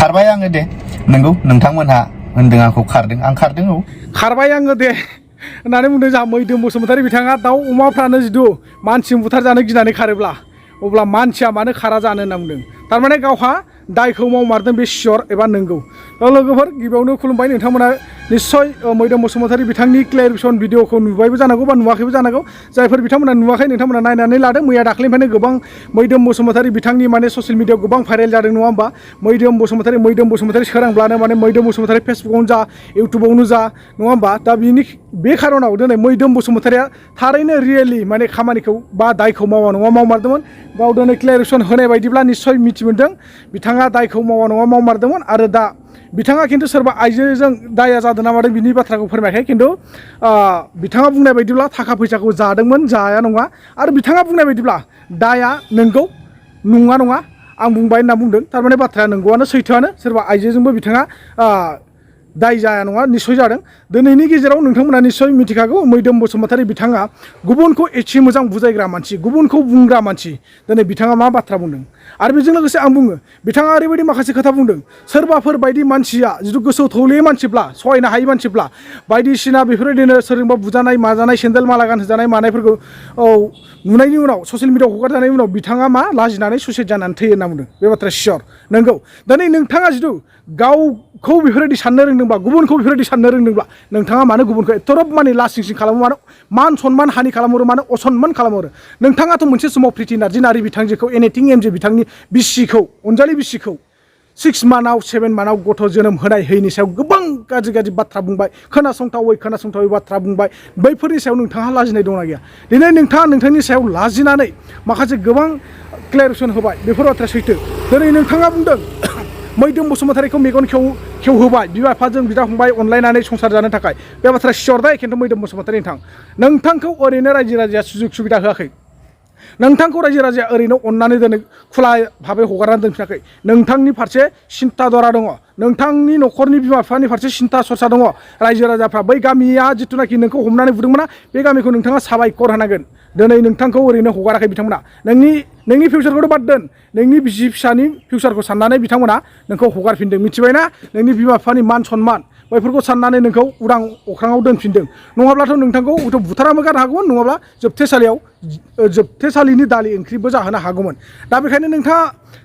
खारबाय आङो दे नंगौ नोंथांमोनहा होनदों आंखौ खारदों आं खारदों औ खारबाय आङो दे होननानै बुंदों जोंहा मैदोम बसुमतारी बिथाङा दाउ अमाफ्रानो जिथु मानसि बुथारजानो गिनानै खारोब्ला अब्ला मानसिया मानो खारा जानो होनना बुंदों थारमाने गावहा दायखौ मावमारदों बे सियर एबा नंगौ लोगोफोर गिबियावनो खुलुमबाय नोंथांमोना निस्सय मैदोम बसुमतारी बिथांनि क्लेरिफिकेसन भिडिअखौ नुबायबो जानांगौ बा नुवाखैबो जानांगौ जायफोर बिथांमोना नुवाखै नोंथांमोना नायनानै लादों मैया दाख्लैनिफ्रायनो गोबां मैदोम बसुमतारी बिथांनि माने ससियेल मिडियाआव गोबां भाइरेल जादों नङा होमबा मैदोम बसुमतारी सोरांब्लानो माने मैदोम बसुमतारी फेसबुकआवनो जा इउटुबावनो जा नङा होमबा दा बे खारनाव दिनै मैदोम बसुमतारिया थारैनो रियेलि माने खामानिखौ बा दायखौ मावा नङा मावमारदोंमोन गाव दिनै क्लेरिफिकेसन होनाय बायदिब्ला निस्सय मिथि मोन्दों बिथाङा दायखौ मावा नङा मावमारदोंमोन आरो दा बिथाङा खिन्थु सोरबा आइजोजों दाया जादों ना मादों बिनि बाथ्राखौ फोरमायाखै खिन्थु बिथाङा बुंनाय बायदिब्ला थाखा फैसाखौ जादोंमोन जाया नङा आरो बिथाङा बुंनाय बायदिब्ला दाया नंगौ नङा आं बुंबाय होनना बुंदों थारमाने बाथ्राया नंगौआनो सैथोआनो सोरबा आइजोजोंबो बिथाङा दाय जाया नङा निस्सय जादों दिनैनि गेजेराव नोंथांमोना निस्सय मिथिखागौ मैदोम बसुमतारी बिथाङा गुबुनखौ एसे मोजां बुजायग्रा मानसि गुबुनखौ बुंग्रा मानसि दिनै बिथाङा मा बाथ्रा बुंदों आरो बेजों लोगोसे आं बुङो बिथाङा ओरैबायदि माखासे खोथा बुंदों सोरबाफोर बायदि मानसिया जिथु गोसो थौले मानसिब्ला सहायनो हायै मानसिब्ला बायदिसिना बेफोरबायदिनो सोरजोंबा बुजानाय माजानाय सेन्देल माला गानहोजानाय मानायफोरखौ नुनायनि उनाव ससियेल मिडियाआव हगारजानायनि उनाव बिथाङा मा लाजिनानै सुइसाइड जानानै थैयो होनना बुंदों बे बाथ्राया सियर नंगौ दिनै नोंथाङा जिथु गावखौ बेफोरबायदि साननो रोंदोंबा गुबुनखौ बेफोरबायदि साननो रोंदोंब्ला नोंथाङा मानो गुबुनखौ एथ'रब माने लासिं सिं खालामो मानो मान सनमान हानि खालामहरो मानो असनमान खालामहरो नोंथाङाथ' मोनसे समाव प्रिति नार्जी बिथांजोखौ एनिथिं एमजे बिथांनि बिसिखौ अनजालि बिसिखौ 6 मान्थआव 7 मान्थआव गथ' जोनोम होनाय होयिनि सायाव गोबां गाज्रि बाथ्रा बुंबाय खोनासंथावै बाथ्रा बुंबाय बैफोरनि सायाव नोंथाङा लाजिनाय दंना गैया दिनै नोंथाङा नोंथांनि सायाव लाजिनानै माखासे गोबां क्लेरिफिकेसन होबाय बेफोर बाथ्राया सैथो दिनै नोंथाङा बुंदों मैदोम बसुमतारीखौ मेगन खेवहोबाय बिमा बिफाजों बिदा फंबाय अनलायनानै संसार जानो थाखाय बे बाथ्राया सियर दा खिन्थु मैदोम बसुमतारी नोंथांखौ ओरैनो रायजो राजाया सुजुग सुबिदा होआखै नोंथांखौ रायजो राजाया ओरैनो अननानै दोनै खुला भाबै हगारनानै दोनफिनाखै नोंथांनि फारसे सिन्था दरा दङ नोंथांनि न'खरनि बिमा बिफानि फारसे सिन्था सरसा दङ रायजो राजाफ्रा बै गामिया जिथुनाखि नोंखौ हमनानै बुदोंमोना बे गामिखौ नोंथाङा साबायखर होनांगोन दिनै नोंथांखौ ओरैनो हगाराखै बिथांमोना नोंनि फिउचारखौथ' बाद दोन नोंनि बिसि फिसानि फिउचारखौ साननानै बिथांमोना नोंखौ हगारफिनदों मिथिबायना नोंनि बिमा बिफानि मान सनमान बैफोरखौ साननानै नोंखौ उदां अख्राङाव दोनफिनदों नङाब्लाथ' नोंथांखौ बुथाराबो गारनो हागौमोन नङाब्ला जोबथेसालिनि दालि ओंख्रिबो जाहोनो हागौमोन दा बेखायनो नोंथाङा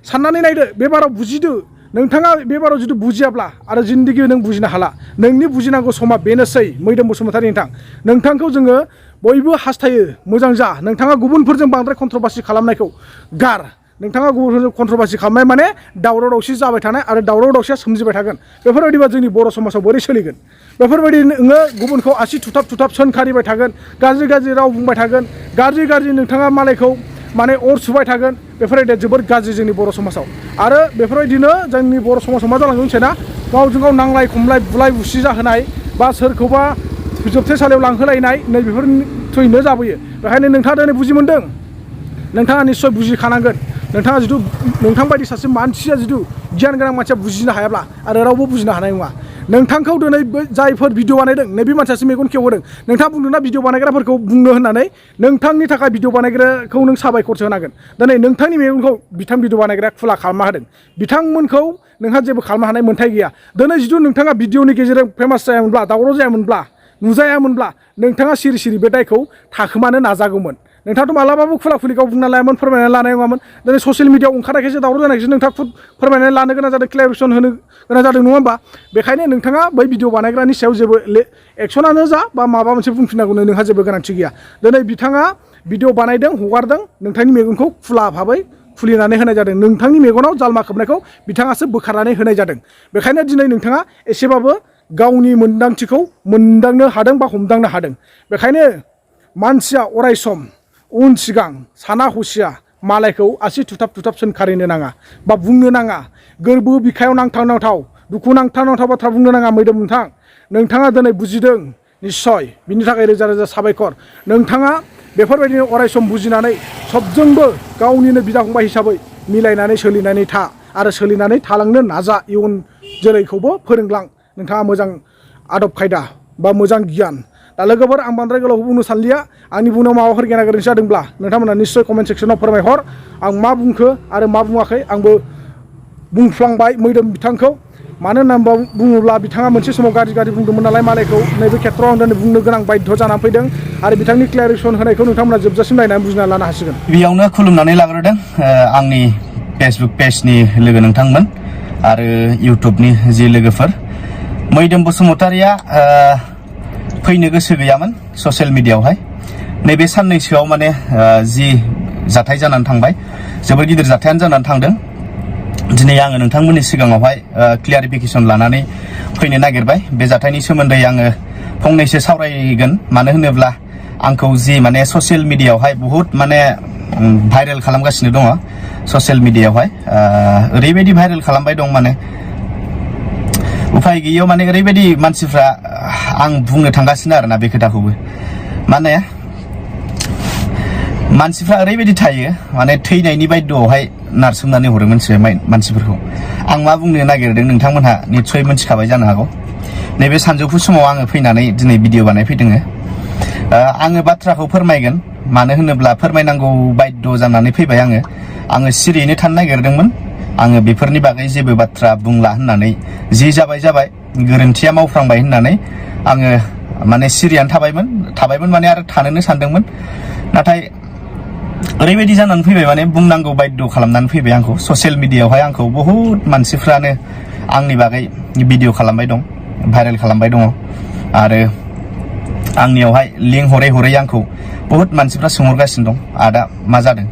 साननानै नायदो बे बाराव बुजिदो नोंथाङा बे बाराव जुदि बुजियाब्ला आरो जिन्दगि नों बुजिनो हाला नोंनि बुजिनांगौ समा बेनोसै मैदोम बसुमतारी नोंथांखौ जोङो बयबो हास्थायो मोजां जा नोंथाङा गुबुनफोरजों बांद्राय कन्ट्रभार्सि खालामनायखौ गार नोंथाङा गुबुनफोरजों कन्ट्रभार्सि खालामनाय माने दावराव दावसि जाबाय थानाय आरो दावराव दावसिया सोमजिबाय थागोन बेफोरबायदिबा जोंनि बर' समाजाव बोरै सोलिगोन बेफोरबायदि नोङो गुबुनखौ आसि थुथाब सोंखारिबाय थागोन गाज्रि राव बुंबाय थागोन गाज्रि नोंथाङा मालायखौ माने अर सुबाय थागोन बेफोरबायदिया जोबोर गाज्रि जोंनि बर' समाजाव आरो बेफोरबायदिनो जोंनि बर' समाजाव मा जालांगोन मिथिना गावजों गाव नांलाय खमलाय बुलाय बुसि जाहोनाय बा सोरखौबा जोबथेसालियाव लांहोलायनाय नै बेफोर थैनो जाबोयो बेखायनो नोंथाङा दिनै बुजि मोन्दों नोंथाङा निस्सय बुजिखानांगोन नोंथाङा जिथु नोंथां बायदि सासे मानसिया जिथु गियान गोनां मानसिया बुजिनो हायाब्ला आरो रावबो बुजिनो हानाय नङा नोंथांखौ दिनै जायफोर भिडिअ बानायदों नैबे मानसियासो मेगन खेवहोदों नोंथाङा बुंदोंना भिडिअ बानायग्राफोरखौ बुंनो होननानै नोंथांनि थाखाय भिडिअ बानायग्राखौ नों साबायखरसो होनांगोन दिनै नोंथांनि मेगनखौ बिथां भिडिअ बानायग्राया खुला खालामना होदों बिथांमोनखौ नोंहा जेबो खालामनो हानाय मोन्थाय गैया दिनै जिथु नोंथाङा भिडिअनि गेजेरजों फेमास जायामोनब्ला दावराव जायामोनब्ला नुजायामोनब्ला नोंथाङा सिरि बे दायखौ थाखोमानो नाजागौमोन नोंथाङाथ' मालाबाबो खुला गाव बुंना लायामोन फोरमायनानै लानाय नङामोन दिनै ससियेल मिडियाआव ओंखारनायखायसो दावराव जानायखायसो नोंथाङा खुद फोरमायनानै लानो गोनां जादों क्लेरिफिकेसन होनो गोनां जादों नङा होमबा बेखायनो नोंथाङा बै भिडिअ बानायग्रानि सायाव जेबो एक्सनानो जा बा माबा मोनसे बुंफिननांगौनो नोंहा जेबो गोनांथि गैया दिनै बिथाङा भिडिअ बानायदों हगारदों नोंथांनि मेगनखौ खुला भाबै खुलिनानै होनाय जादों नोंथांनि मेगनाव जालमा खोबनायखौ बिथाङासो बोखारनानै होनाय जादों बेखायनो दिनै नोंथाङा एसेबाबो गावनि मोन्दांथिखौ मोनदांनो हादों बा हमदांनो हादों बेखायनो मानसिया अरायसम उन सिगां साना हुसिया मालायखौ आसि थुथाब सोंखारिनो नाङा बा बुंनो नाङा गोरबो बिखायाव नांथाव दुखु नांथाव बाथ्रा बुंनो नाङा मैदोम नोंथाङा दिनै बुजिदों निस्सय बिनि थाखाय रोजा साबायखर नोंथाङा बेफोरबायदिनो अरायसम बुजिनानै सबजोंबो गावनिनो बिदा फंबाय हिसाबै मिलायनानै सोलिनानै था आरो सोलिनानै थालांनो नाजा इयुन जोलैखौबो फोरोंलां नोंथाङा मोजां आदब खायदा बा मोजां गियान दा लोगोफोर आं बांद्राय गोलाव बुंनो सानलिया आंनि बुंनायाव माबाफोर गेना गोरोन्थि जादोंब्ला नोंथांमोना निस्सय कमेन्ट सेक्सनाव फोरमायहर आं मा बुंखो आरो मा बुङाखै आंबो बुंफ्लांबाय मैदोम बिथांखौ मानो होनना बुङोब्ला बिथाङा मोनसे समाव गाज्रि बुंदोंमोन नालाय मालायखौ नैबे खेत्रआव आं दिनै बुंनो गोनां बाध्य जानानै फैदों आरो बिथांनि क्लियारेसन होनायखौ नोंथांमोना जोबजासिम नायनानै बुजिना लानो हासिगोन। बेयावनो खुलुमनानै लाग्रोदों आंनि फेसबुक पेजनि लोगो नोंथांमोन आरो इउटुबनि जि लोगोफोर मैदोम बसुमतारिया फैनो गोसो गैयामोन ससियेल मिडियायावहाय नैबे साननैसोआव माने जि जाथाय जानानै थांबाय जोबोद गिदिर जाथायानो जानानै थांदों दिनै आङो नोंथांमोननि सिगाङावहाय क्लियारिफिकेसन लानानै फैनो नागिरबाय बे जाथायनि सोमोन्दै आङो फंनैसो सावरायगोन मानो होनोब्ला आंखौ जि माने ससियेल मिडियायावहाय बहुत माने भाइरेल खालामगासिनो दङ ससियेल मिडियायावहाय ओरैबायदि भाइरेल खालामबाय दं माने उफाय गैयैयाव माने ओरैबायदि मानसिफ्रा आं बुंनो थांगासिनो आरोना बे खोथाखौबो माने मानसिफ्रा ओरैबायदि थायो माने थैनायनि बायद'आवहाय नारसोमनानै हरो मानसिफोरखौ आं मा बुंनो नागिरदों नोंथांमोनहा निस्सय मिथिखाबाय जानो हागौ नैबे सानजौफु समाव आङो फैनानै दिनै भिडिअ बानायफैदों आङो बाथ्राखौ फोरमायगोन मानो होनोब्ला फोरमायनांगौ बायद' जानानै फैबाय आङो सिरियैनो थानो नागिरदोंमोन आङो बेफोरनि बागै जेबो बाथ्रा बुंला होननानै जि जाबाय गोरोन्थिया मावफ्रांबाय होननानै आङो माने सिरियानो थाबायमोन माने आरो थानोनो सानदोंमोन नाथाय ओरैबायदि जानानै फैबाय माने बुंनांगौ बायद' खालामनानै फैबाय आंखौ ससियेल मिडियायावहाय आंखौ बहुत मानसिफ्रानो आंनि बागै भिडिअ खालामबाय दं भाइरेल खालामबाय दङ आरो आंनियावहाय लिंक हरै आंखौ बहुत मानसिफ्रा सोंहरगासिनो दं आदा मा जादों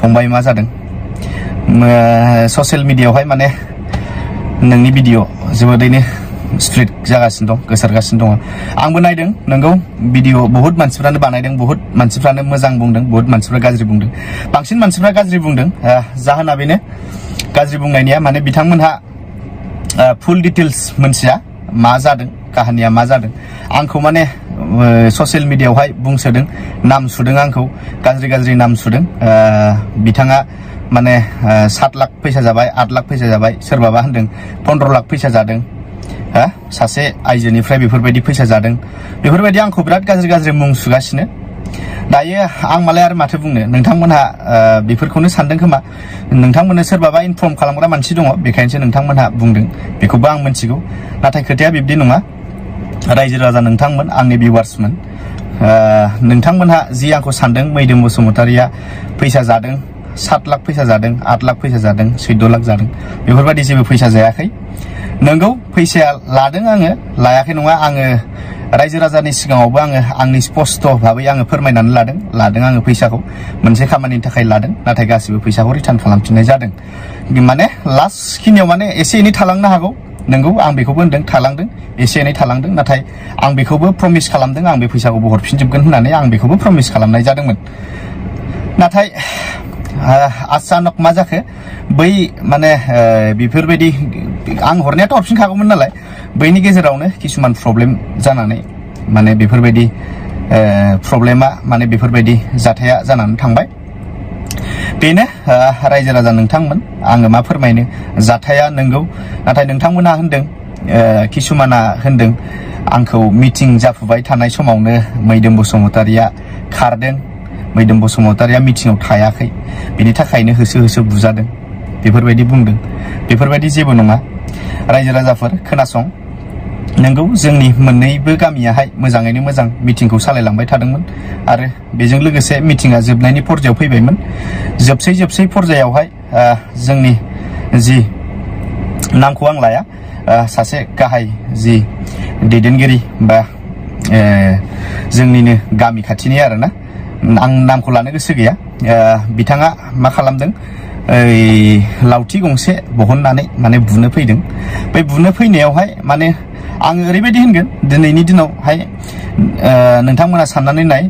फंबाय मा जादों ससियेल मिडियायावहाय माने नोंनि भिडिअ जोबोदैनो स्प्रेड जागासिनो दं गोसारगासिनो दङ आंबो नायदों नोंगौ भिडिअ बहुत मानसिफ्रानो बानायदों बहुत मानसिफ्रानो मोजां बुंदों बहुत मानसिफ्रा गाज्रि बुंदों बांसिन मानसिफ्रा गाज्रि बुंदों जाहोना बेनो गाज्रि बुंनायनिया माने बिथांमोनहा फुल डिटेल्स मोनथिया मा जादों काहानिया मा जादों आंखौ माने ससियेल मिडियायावहाय बुंसोदों नाम सुदों आंखौ गाज्रि नाम सुदों बिथाङा माने 7 लाख फैसा जाबाय 8 लाख फैसा जाबाय सोरबाबा होनदों 15 लाख फैसा जादों सासे आइजोनिफ्राय बेफोरबायदि फैसा जादों बेफोरबायदि आंखौ बिराद गाज्रि मुं सुगासिनो दायो आं मालाय आरो माथो बुंनो नोंथांमोनहा बेफोरखौनो सानदों खोमा नोंथांमोननो सोरबाबा इनफर्म खालामग्रा मानसि दङ बेखायनोसो नोंथांमोनहा बुंदों बेखौबो आं मिथिगौ नाथाय खोथाया बिब्दि नङा रायजो राजा नोंथांमोन आंनि भिउवार्समोन नोंथांमोनहा जि आंखौ सानदों मैदोम बसुमतारिया फैसा जादों 7 लाख फैसा जादों 8 लाख फैसा जादों 14 लाख जादों बेफोरबायदि जेबो फैसा जायाखै नोंगौ फैसाया लादों आङो लायाखै नङा आङो रायजो राजानि सिगाङावबो आंनि स्पष्ट भाबै आङो फोरमायनानै लादों आङो फैसाखौ मोनसे खामानिनि थाखाय लादों नाथाय गासिबो फैसाखौ रिटार्न खालामफिननाय जादों माने लास्ट खिनियाव माने एसे एनै थालांनो हागौ नोंगौ आं बेखौबो होनदों थालांदों एसे एनै थालांदों नाथाय आं बेखौबो प्रमिस खालामदों आं बे फैसाखौबो हरफिनजोबगोन होननानै आं बेखौबो प्रमिस खालामनाय जादोंमोन नाथाय अचानक मा जाखो बै माने बेफोरबायदि आं हरनायाथ' हरफिनखागौमोन नालाय बैनि गेजेरावनो किसुमान प्रब्लेम जानानै माने बेफोरबायदि प्रब्लेमा माने बेफोरबायदि जाथाया जानानै थांबाय बेनो रायजो राजा नोंथांमोन आङो मा फोरमायनो जाथाया नंगौ नाथाय नोंथांमोनहा होनदों किसुमाना होनदों आंखौ मिटिं जाफुबाय थानाय समावनो मैदोम बसुमतारिया खारदों मैदोम बसुमतारिया मिटिंआव थायाखै बेनि थाखायनो होसो बुजादों बेफोरबायदि बुंदों बेफोरबायदि जेबो नङा रायजो राजाफोर खोनासं नंगौ जोंनि मोननैबो गामियाहाय मोजाङैनो मोजां मिटिंखौ सालायलांबाय थादोंमोन आरो बेजों लोगोसे मिटिंआ जोबनायनि पर्यायाव फैबायमोन जोबसै पर्यायावहाय जोंनि जि नामखौ आं लाया सासे गाहाय जि दैदेनगिरि बा जोंनिनो गामि खाथिनि आरोना आं नामखौ लानो गोसो गैया बिथाङा मा खालामदों लावथि गंसे बहननानै माने बुनो फैदों बै बुनो फैनायावहाय माने आङो ओरैबायदि होनगोन दिनैनि दिनावहाय नोंथांमोना साननानै नाय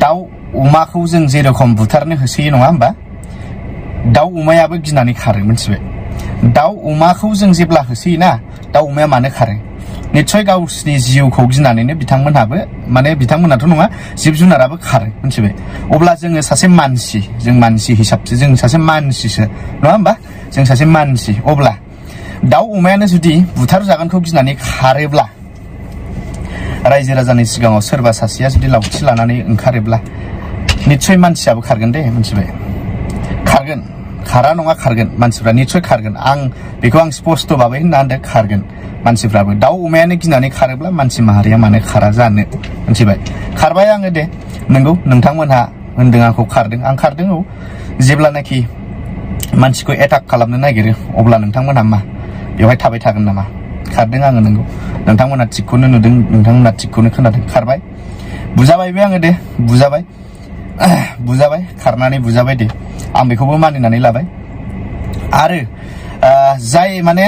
दाउ अमाखौ जों जेरखम बुथारनो होसोयो नङा होमबा दाउ अमायाबो गिनानै खारो मिथिबाय दाउ अमाखौ जों जेब्ला होसोयोना दाउ अमाया मानो खारो निस्सय गावसिनि जिउखौ गिनानैनो बिथांमोनहाबो माने बिथांमोनाथ' नङा जिब जुनाराबो खारो मिथिबाय अब्ला जोङो सासे मानसि जों मानसि हिसाबसो जों सासे मानसिसो नङा होमबा जों सासे मानसि अब्ला दाउ अमायानो जुदि बुथार जागोनखौ गिनानै खारोब्ला रायजो राजानि सिगाङाव सोरबा सासेया जुदि लावथि लानानै ओंखारोब्ला निस्सय मानसियाबो खारगोन दे मिथिबाय खारा नङा खारगोन मानसिफ्रा निसय खारगोन आं बेखौ आं स्पष्ट भाबै होनना होनदों खारगोन मानसिफ्राबो दाउ अमायानो गिनानै खारोब्ला मानसि माहारिया मानो खारा जानो मिथिबाय खारबाय आङो दे नंगौ नोंथांमोनहा होनदों आंखौ खारदों आं खारदों औ जेब्लानाखि मानसिखौ एटाक खालामनो नागिरो अब्ला नोंथांमोनहा मा बेवहाय थाबाय थागोन नामा खारदों आङो नंगौ नोंथांमोनहा थिगखौनो नुदों नोंथांमोनहा थिगखौनो खोनादों खारबाय बुजाबायबो आङो दे बुजाबाय खारनानै बुजाबाय दे आं बेखौबो मानिनानै लाबाय आरो जाय माने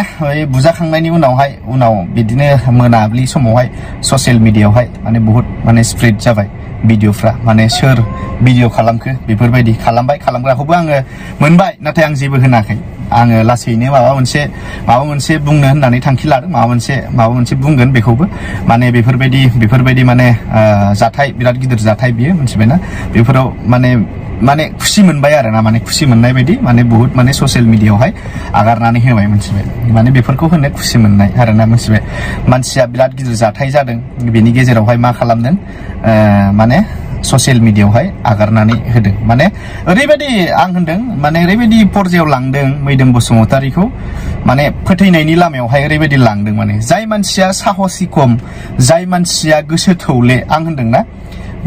बुजाखांनायनि उनाव बिदिनो मोनाबिलि समावहाय ससियेल मिडियायावहाय माने बहुत माने स्प्रेड जाबाय भिडिअफ्रा माने सोर भिडिअ खालामखो बेफोरबायदि खालामग्राखौबो आङो मोनबाय नाथाय आं जेबो होनाखै आङो लासैनो माबा मोनसे बुंनो होननानै थांखि लादों माबा मोनसे बुंगोन बेखौबो माने बेफोरबायदि माने जाथाय बिराद गिदिर जाथाय बियो मिथिबायना बेफोराव माने खुसि मोनबाय आरो ना माने खुसि मोननाय बायदि माने बहुत माने ससियेल मिडियायावहाय आगारनानै होबाय मिथिबाय माने बेफोरखौ होनो खुसि मोननाय आरो ना मिथिबाय मानसिया बिराद गिदिर जाथाय जादों बेनि गेजेरावहाय मा खालामदों माने ससियेल मिडियायावहाय आगारनानै होदों माने ओरैबायदि आं होनदों माने ओरैबायदि पर्यायाव लांदों मैदोम बसुमतारीखौ माने फोथैनायनि लामायावहाय ओरैबायदि लांदों माने जाय मानसिया साहसि खम जाय मानसिया गोसो थौले आं होनदोंना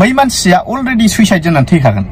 बै मानसिया अलरेडि सुइसाइड जानानै थैखागोन